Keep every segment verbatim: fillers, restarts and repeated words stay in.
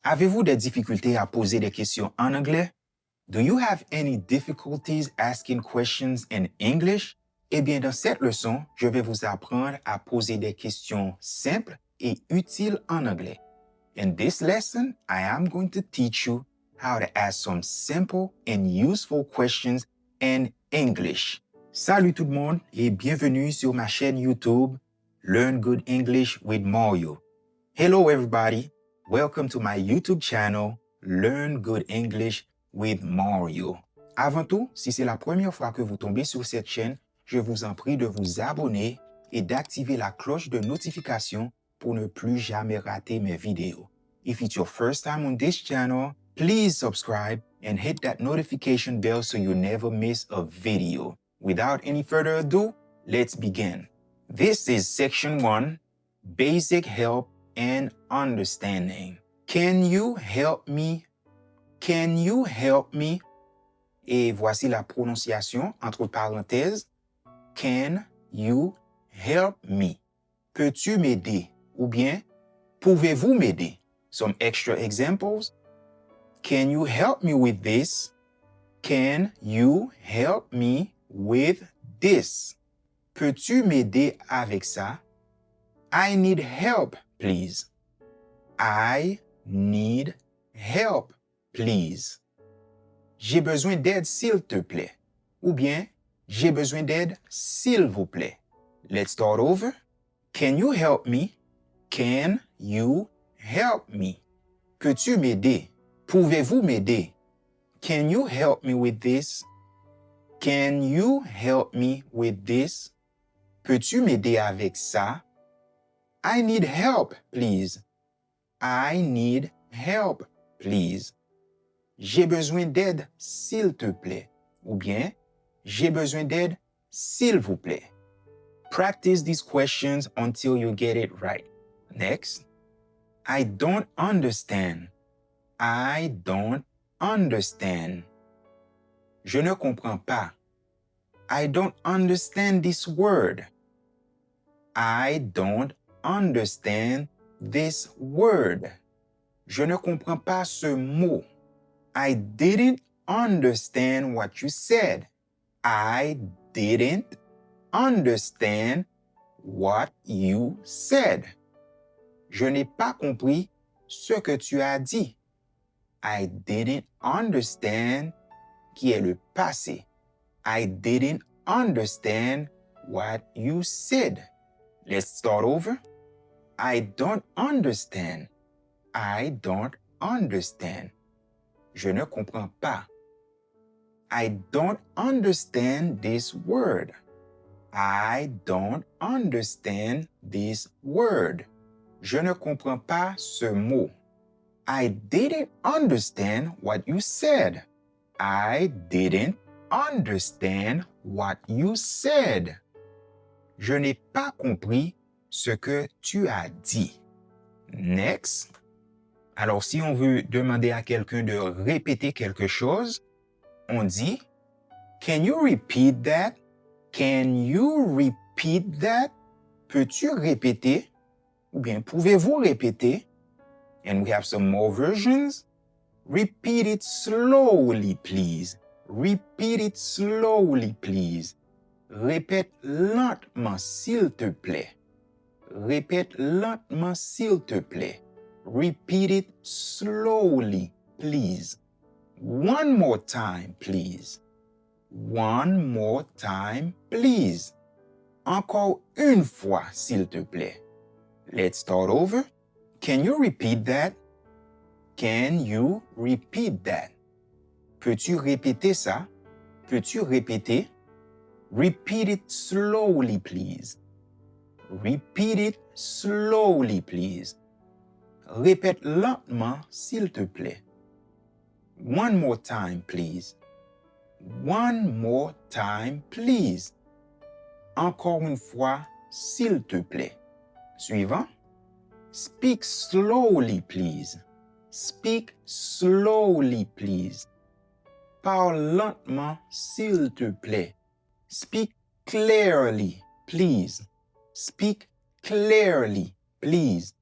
Avez-vous des difficultés à poser des questions en anglais? Do you have any difficulties asking questions in English? Eh bien, dans cette leçon, je vais vous apprendre à poser des questions simples et utiles en anglais. In this lesson, I am going to teach you how to ask some simple and useful questions in English. Salut tout le monde et bienvenue sur ma chaîne YouTube Learn Good English with Mario. Hello everybody, welcome to my YouTube channel Learn Good English with Mario. Avant tout, si c'est la première fois que vous tombez sur cette chaîne, je vous en prie de vous abonner et d'activer la cloche de notification pour ne plus jamais rater mes vidéos. If it's your first time on this channel, please subscribe and hit that notification bell so you never miss a video. Without any further ado, let's begin. This is section one, basic help and understanding. Can you help me? Can you help me? Et voici la prononciation entre parenthèses. Can you help me? Peux-tu m'aider? Ou bien, pouvez-vous m'aider? Some extra examples. Can you help me with this? Can you help me with this? Peux-tu m'aider avec ça? I need help, please. I need help, please. J'ai besoin d'aide, s'il te plaît. Ou bien, j'ai besoin d'aide, s'il vous plaît. Let's start over. Can you help me? Can you help me? Peux-tu m'aider? Pouvez-vous m'aider? Can you help me with this? Can you help me with this? Peux-tu m'aider avec ça? I need help, please. I need help, please. J'ai besoin d'aide, s'il te plaît. Ou bien, j'ai besoin d'aide, s'il vous plaît. Practice these questions until you get it right. Next. I don't understand. I don't understand. Je ne comprends pas. I don't understand this word. I don't understand this word. Je ne comprends pas ce mot. I didn't understand what you said. I didn't understand what you said. Je n'ai pas compris ce que tu as dit. I didn't understand, qui est le passé. I didn't understand what you said. Let's start over. I don't understand. I don't understand. Je ne comprends pas. I don't understand this word. I don't understand this word. Je ne comprends pas ce mot. I didn't understand what you said. I didn't understand what you said. Je n'ai pas compris ce que tu as dit. Next. Alors, si on veut demander à quelqu'un de répéter quelque chose, on dit, Can you repeat that? Can you repeat that? Peux-tu répéter? Ou bien, pouvez-vous répéter? And we have some more versions. Repeat it slowly, please. Repeat it slowly, please. Répèt lantman, s'il te plaît. Répèt lantman, s'il te plaît. Repeat it slowly, please. One more time, please. One more time, please. Encore une fois, s'il te plaît. Let's start over. Can you repeat that? Can you repeat that? Peux-tu répéter ça? Peux-tu répéter? Repeat it slowly, please. Repeat it slowly, please. Répèt lantman, s'il te plaît. One more time, please. One more time, please. Encore une fois, s'il te plaît. Suivant. Speak slowly, please. Speak slowly, please. Parle lentement, s'il te plaît. Speak clearly, please. Speak clearly, please.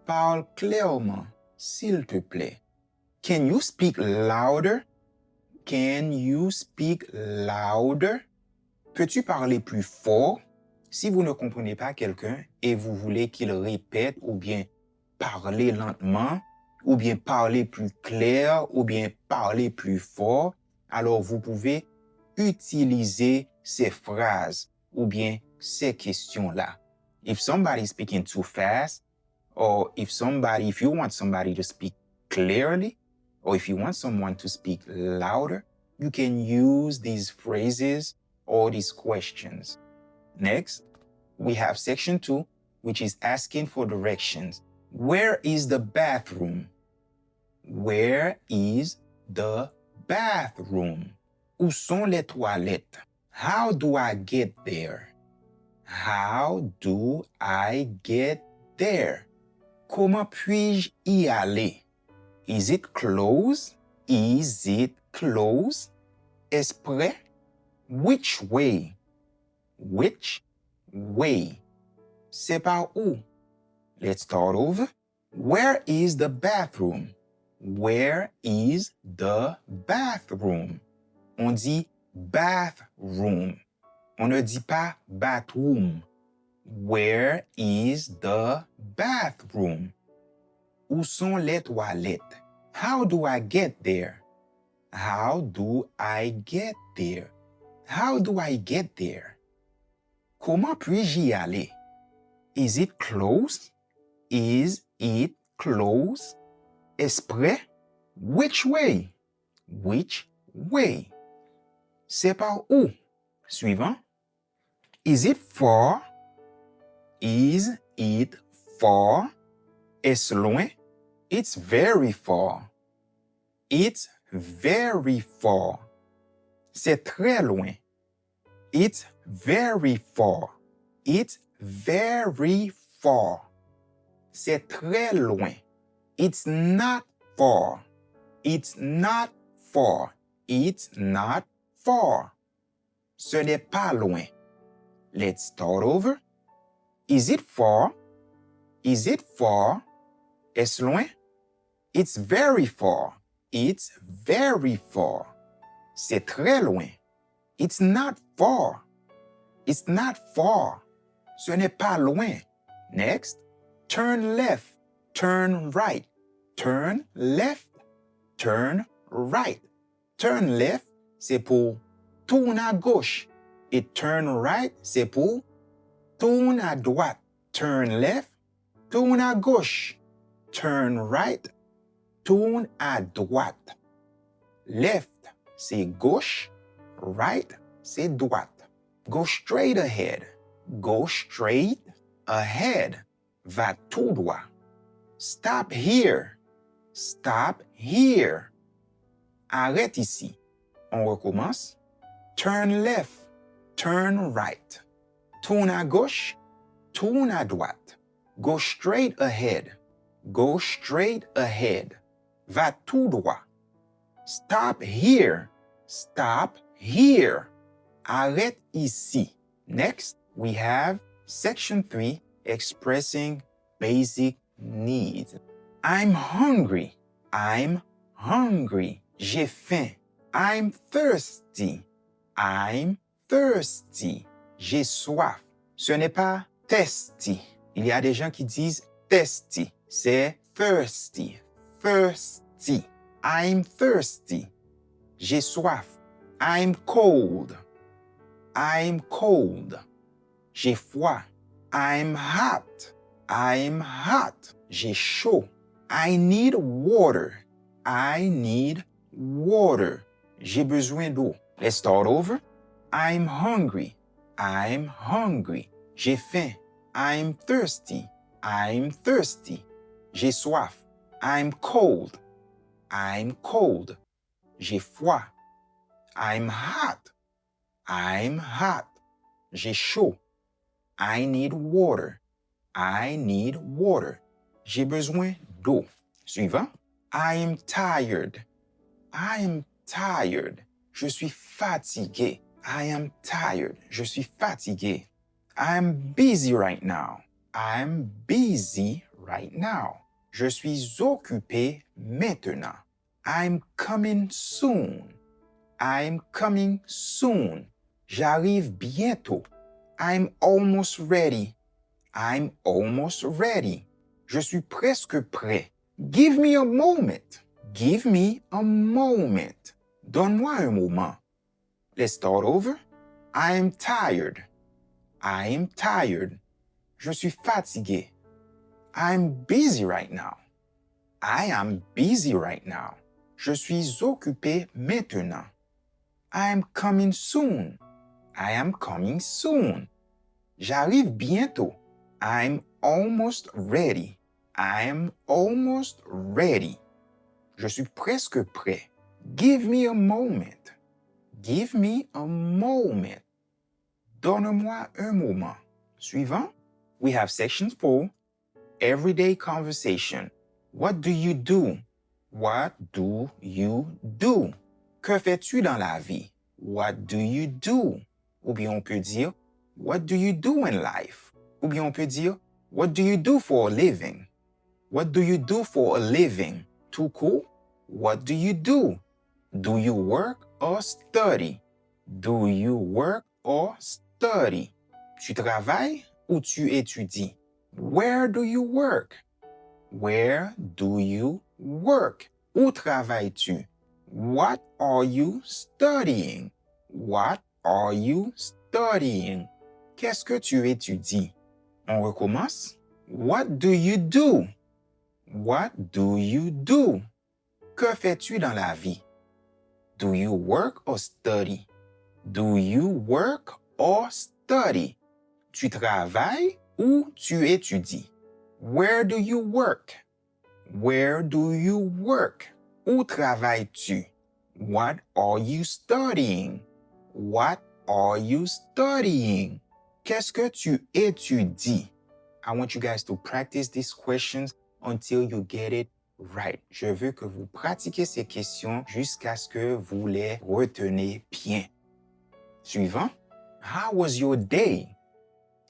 Parle clairement, s'il te plaît? Can you speak louder? Can you speak louder? Peux-tu parler plus fort? Si vous ne comprenez pas quelqu'un et vous voulez qu'il répète ou bien parler lentement, ou bien parler plus clair, ou bien parler plus fort, alors vous pouvez utiliser ces phrases ou bien ces questions-là. If somebody is speaking too fast, or if somebody, if you want somebody to speak clearly, or if you want someone to speak louder, you can use these phrases or these questions. Next, we have section two, which is asking for directions. Where is the bathroom? Where is the bathroom? Où sont les toilettes? How do I get there? How do I get there? Comment puis-je y aller? Is it close? Is it close? Est-ce près? Which way? Which way? C'est par où? Let's start over. Where is the bathroom? Where is the bathroom? On dit bathroom. On ne dit pas bathroom. Where is the bathroom? Où sont les toilettes? How do I get there? How do I get there? How do I get there? Comment puis-je y aller? Is it close? Is it close? Est-ce près? Which way? Which way? C'est par où? Suivant. Is it far? Is it far? Est-ce loin? It's very far. It's very far. C'est très loin. It's very far. It's very far. C'est très loin. It's not far. It's not far. It's not far. Ce n'est pas loin. Let's start over. Is it far? Is it far? Est-ce loin? It's very far. It's very far. C'est très loin. It's not far. It's not far. Ce n'est pas loin. Next. Turn left. Turn right. Turn left. Turn right. Turn left, se pou tourn a goch. E turn right, se pou tourn a dwat. Turn left, tourn a goch. Turn right, tourn a dwat. Left, se goch. Right, se dwat. Go straight ahead. Go straight ahead. Va tout droit. Stop here. Stop here. Arèt isi. On recommence. Turn left. Turn right. Tourn à gauche. Tourn à droite. Go straight ahead. Go straight ahead. Va tout droit. Stop here. Stop here. Arèt isi. Next, we have section three, expressing basic needs. I'm hungry. I'm hungry. J'ai faim. I'm thirsty. I'm thirsty. J'ai soif. Ce n'est pas testy. Il y a des gens qui disent testy. C'est thirsty. Thirsty. I'm thirsty. J'ai soif. I'm cold. I'm cold. J'ai froid. I'm hot. I'm hot. J'ai chaud. I need water. I need water. J'ai besoin d'eau. Let's start over. I'm hungry. I'm hungry. J'ai faim. I'm thirsty. I'm thirsty. J'ai soif. I'm cold. I'm cold. J'ai froid. I'm hot. I'm hot. J'ai chaud. I need water. I need water. J'ai besoin d'eau. Suivant. I am tired. I am tired. Je suis fatigué. I am tired. Je suis fatigué. I'm busy right now. I'm busy right now. Je suis occupé maintenant. I'm coming soon. I'm coming soon. J'arrive bientôt. I'm almost ready. I'm almost ready. Je suis presque prêt. Give me a moment. Give me a moment. Donne-moi un moment. Let's start over. I am tired. I am tired. Je suis fatigué. I'm busy right now. I am busy right now. Je suis occupé maintenant. I am coming soon. I am coming soon. J'arrive bientôt. I'm almost ready. I'm almost ready. Je suis presque prêt. Give me a moment. Give me a moment. Donne-moi un moment. Suivant, we have section four, everyday conversation. What do you do? What do you do? Que fais-tu dans la vie? What do you do? Ou bien on peut dire, what do you do in life? Ou bien on peut dire, what do you do for a living? What do you do for a living? Tout court, what do you do? Do you work or study? Do you work or study? Tu travailles ou tu étudies? Where do you work? Where do you work? Où travailles-tu? What are you studying? What are you studying? Qu'est-ce que tu étudies? On recommence. What do you do? What do you do? Que fais-tu dans la vie? Do you work or study? Do you work or study? Tu travailles ou tu étudies? Where do you work? Where do you work? Où travailles-tu? What are you studying? What are you studying? Qu'est-ce que tu étudies? I want you guys to practice these questions until you get it right. Je veux que vous pratiquiez ces questions jusqu'à ce que vous les retenez bien. Suivant. How was your day?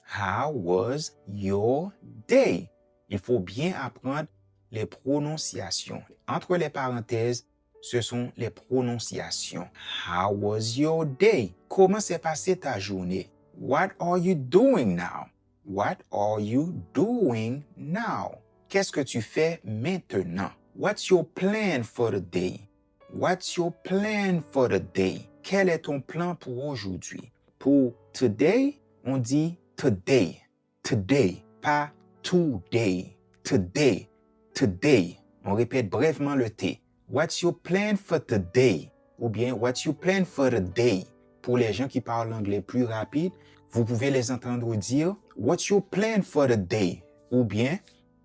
How was your day? Il faut bien apprendre les prononciations. Entre les parenthèses, ce sont les prononciations. How was your day? Comment s'est passée ta journée? What are you doing now? What are you doing now? Qu'est-ce que tu fais maintenant? What's your plan for the day? What's your plan for the day? Quel est ton plan pour aujourd'hui? Pour today, on dit today. Today, pas today. Today. Today. On répète brièvement le T. What's your plan for today? Ou bien, what's your plan for the day? Pour les gens qui parlent anglais plus rapide, vous pouvez les entendre dire, what's your plan for the day? Ou bien,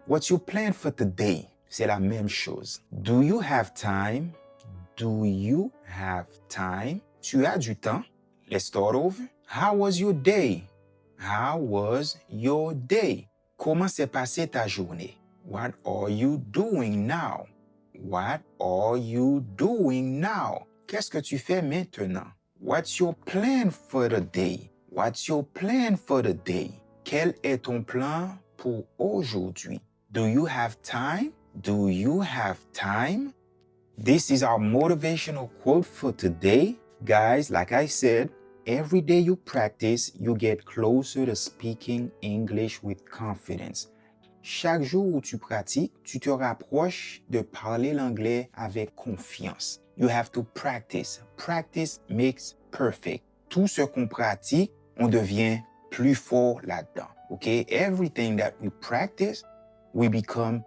what's your plan for today? C'est la même chose. Do you have time? Do you have time? Tu as du temps? Let's start over. How was your day? How was your day? Comment s'est passée ta journée? What are you doing now? What are you doing now? Qu'est-ce que tu fais maintenant? What's your plan for the day? What's your plan for the day? Quel est ton plan pour aujourd'hui? Do you have time? Do you have time? This is our motivational quote for today. Guys, like I said, every day you practice, you get closer to speaking English with confidence. Chaque jour où tu pratiques, tu te rapproches de parler l'anglais avec confiance. You have to practice. Practice makes perfect. Tout ce qu'on pratique, on devient plus fort là-dedans. OK? Everything that we practice, we become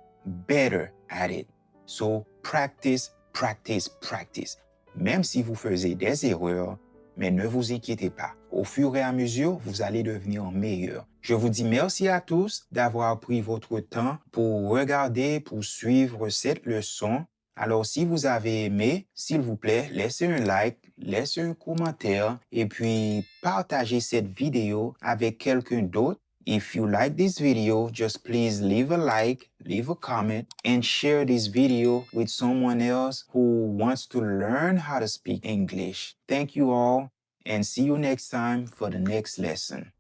better at it. So practice, practice, practice. Même si vous faisiez des erreurs, mais ne vous inquiétez pas. Au fur et à mesure, vous allez devenir meilleur. Je vous dis merci à tous d'avoir pris votre temps pour regarder, pour suivre cette leçon. Alors, si vous avez aimé, s'il vous plaît, laissez un like, laissez un commentaire et puis partagez cette vidéo avec quelqu'un d'autre. If you like this video, just please leave a like, leave a comment, and share this video with someone else who wants to learn how to speak English. Thank you all, and see you next time for the next lesson.